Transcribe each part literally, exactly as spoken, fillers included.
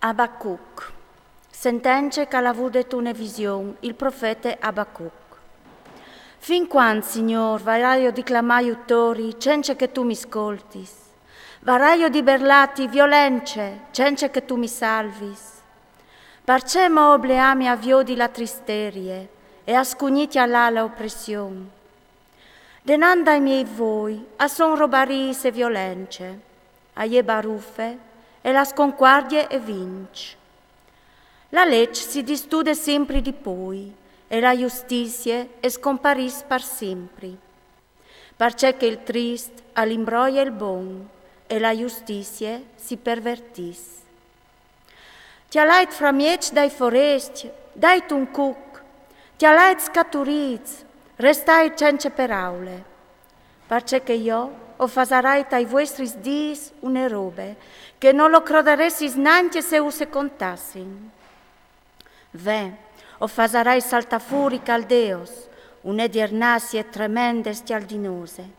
Abacuc. Sentence ch'a l'à vude une vision il profete Abacuc. Fin quand, Signôr, varaio di clamâ aiutori cence che tu mi scoltis? Varaio di berlâti violence cence che tu mi salvis? Parcè mo obleâmi a viodi la tristerie e a scugnî cjalâ la opression? Denant dai miei voi a son robariis e violence, a je barufe e la sconcuardie e vinç. La leç si distude simpri di pui e la justizie e scomparìs par simpri. Parcè che il trist al imbroie il bon e la justizie si pervertìs. Cjalait framieç dai forescj, dait un cuc, cjalait scaturîts, restait cence peraule. Parcè che jo o fasarai tai vuestris dîs une robe che no lo crodaressis nancje se us e contassin. Ve, o fasarai saltâ fûr i caldeos, une diernazie tremende e scjaldinose,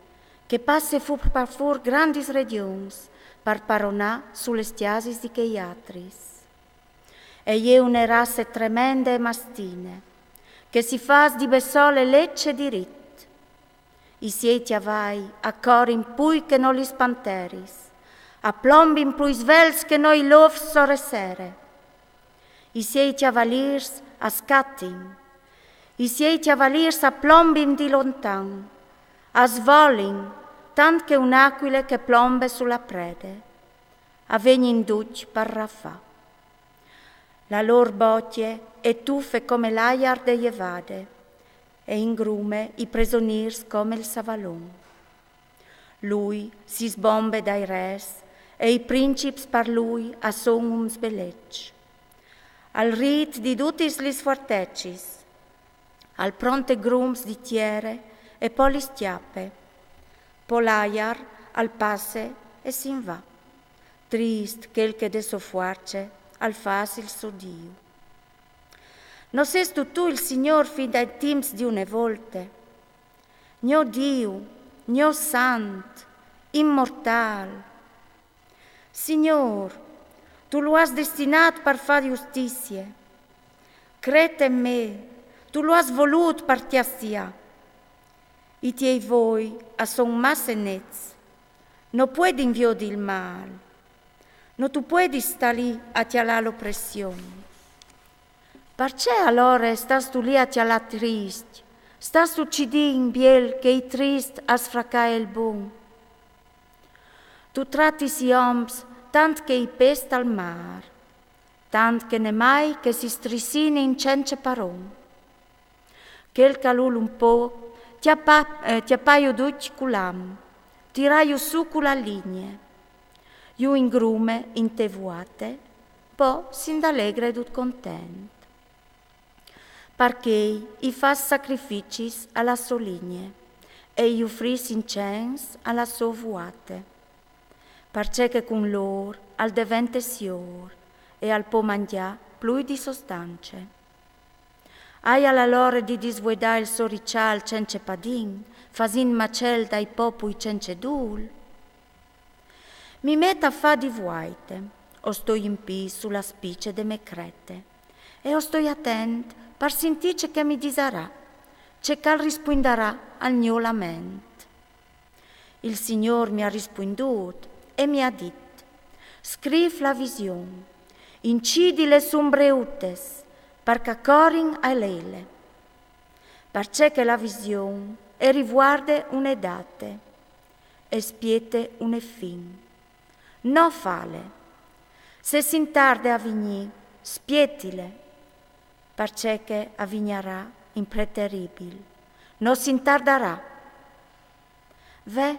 che passe fûr par fûr grandis regions par paronâ su lis cjasis di chei altris. E je une rasse tremende e mastine, che si fâs di bessole leç e dirit. I siei cjavai a corin plui che no lis panteris, a plombin plui svelts che no i lôfs sore sere. I siei cjavalîrs a scatin, i siei cjavalîrs a plombin di lontan, a svolin tant che une acuile che plombe su la prede, a vegnin ducj par rafâ. La lôr bocje e tufe come l'aiar de jevade, e ingrume i presonîrs come il savalon. Lui si sbombe dai res, e i princips par lui a son un sbeleç. Al rît di dutis lis fuartecis, al pronte grums di tiere e po lis cjape. Po l'aiar al passe e sin va. Trist chel che de sô fuarce al fâs il so Diu. No sêstu tu il Signôr fin dai timps di une volte? Gno Diu, gno Sant, imortâl. Signôr, tu lu âs destinât par fâ justizie. Cret en me, tu lu âs volût par cjastiâ. I tiei voi a son masse nets. No puedin viodi il mâl. No tu puedis stâ li a cjalâ l'opression. Parcè alore stâstu li a cjalâ trist? Stâstu cidint biel che i trist a sfracaie il bon? Tu tratis i oms tant che i pes tal mâr, tant che nemai che si strissinin cence paron. Chel ch'a lûl un pôc, cjapa-, eh, cjapaio ducj cul am, tiraio sù cu la ligne. Ju ingrume inte vuate, po si indalegre dut content. Par chei i fâs sacrificis a la sô ligne, e i ufrîs incens a la sô vuate. Parcè che cun lôr al devente siôr e al pò mangjâ plui di sostance. Aial alore di disvuedâ il so riçâl cence padin, fasint macel dai popui cence dûl? Mi met a fâ di vuaite, o stoi in pîts su la spice de mê crete, e o stoi atent par sintî ce che mi disarà, ce ch'al rispuindarà al gno lament. Il Signôr mi à rispuindût e mi à dit: Scrîf la vision, incidi lis umbreutis, par ch'a corin a leile. Parcè che la vision e rivuarde une date, e spiete une fin. No fâle. Se si intarde a vignî, spietile, parcè che a vignarà in preteribil. No si intardarà. Ve,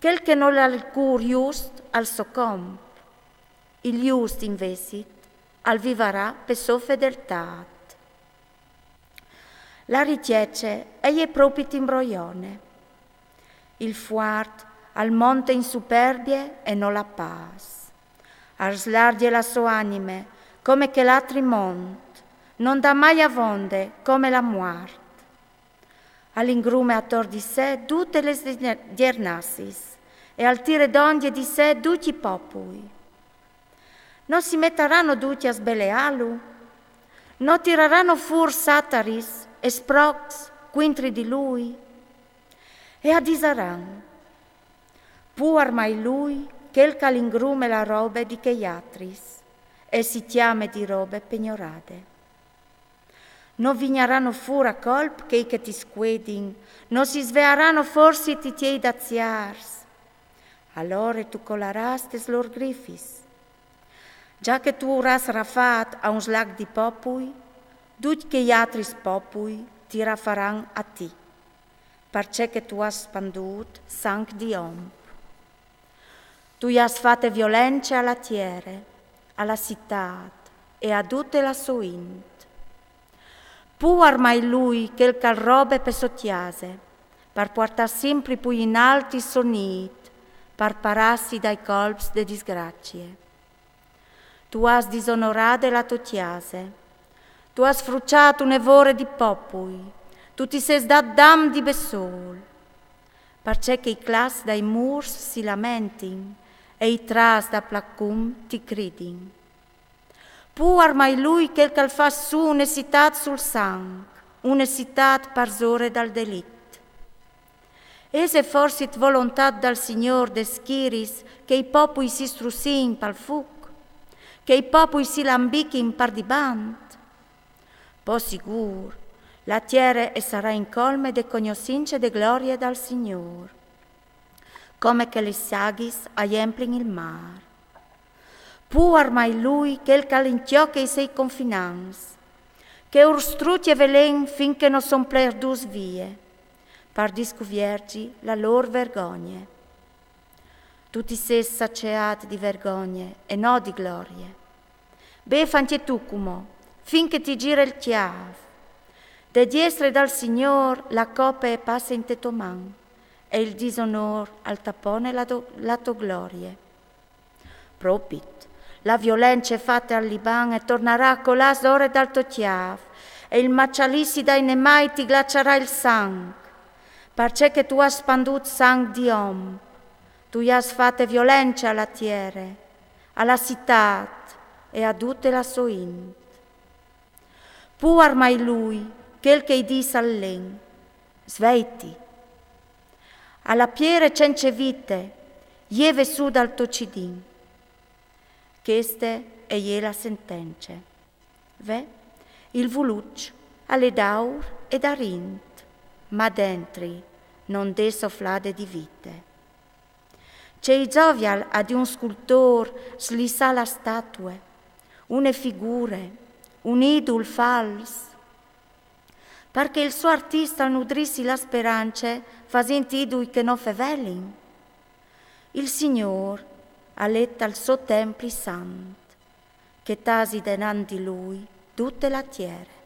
chel che nol à il cûr just al socomp. Il just invezit al vivarà pe sô fedeltât. La richece e je propit imbroione. Il fuart al monte in superbie e nol à pâs. Al slargje la sô anime come chel altri mont, no 'nd à mai avonde come la muart. Al ingrume ator di se dutis lis dier-, diernassis, e al tire dongje di se ducj i popui. No si mettarano ducj a sbeleâlu? No tirarano fûr sataris e sprocs cuintri di lui? E a disaran: Puar mai lui, chel ch'al ingrume la robe di chei atris, e si cjame di robe pegnorade. No vignarano fûr a colp chei che ti scuedin, no si svearano forsit i tiei daziârs? Alore tu colarâs tes lôr grifis. Za che tu âs rafât a un slac di popui, ducj chei atris popui ti rafaran a ti, parcè che tu âs spandût sanc di om. Tu âs fate violence a la tiere, a la citât e a dute la sô int. Puar mai lui, chel ch'al robe pe sô cjase, par puartâ simpri plui in alt il so nît, par parâsi dai colps de disgracie. Tu âs disonorade la tô cjase, tu âs fruçât une vore di popui, tu ti sês dât dam di bessôl, parcè che i clats dai mûrs si lamentin e i trâts da placum ti cridin. Puar mai lui, chel ch'al fâs sù une citât sul sanc, une citât parsore dal delit. Ese forsit volontât dal Signôr des schiris che i popui si strussiin pal fûc, che i popui si lambichin par dibant? Po sigûr, la tiere e sarà incolme de cognossince de glorie dal Signôr, come che lis aghis a jemplin il mâr. Puar mai lui, chel ch'al incjoche i siei confinants, che ur strucje velen fin che no son perdûts vie, par discuvierzi la lôr vergogne. Tu ti sês saceât di vergogne e no di glorie. Bêf ancje tu cumò, fin che ti gire il cjâf. De diestre dal Signôr la cope e passe inte tô man, e il disonôr al tapone la tô, la tô glorie. Propit, la violence fate al Liban e tornarà a colâ sore dal to cjâf, e il maçalissi dai nemai ti glaçarà il sanc, parcè che tu âs spandût sanc di om, tu âs fate violence a la tiere, a la citât e a dute la sô int. Puar mai lui, chel che i dîs al len: sveiti. A la piere cence vite, jeve sù dal to cidin. Cheste e je la sentence. Ve, il vuluç al è d'aur e d'arint, ma dentri no 'nd è soflade di vite. Ce i zovial a di un scultôr slissâ la statue, une figure, un idul fals? Par che il so artist al nudrissi la sperance fasint idui che no fevelin. Il Signôr al è tal so templi sant, che tasi denant di lui dute la tiere.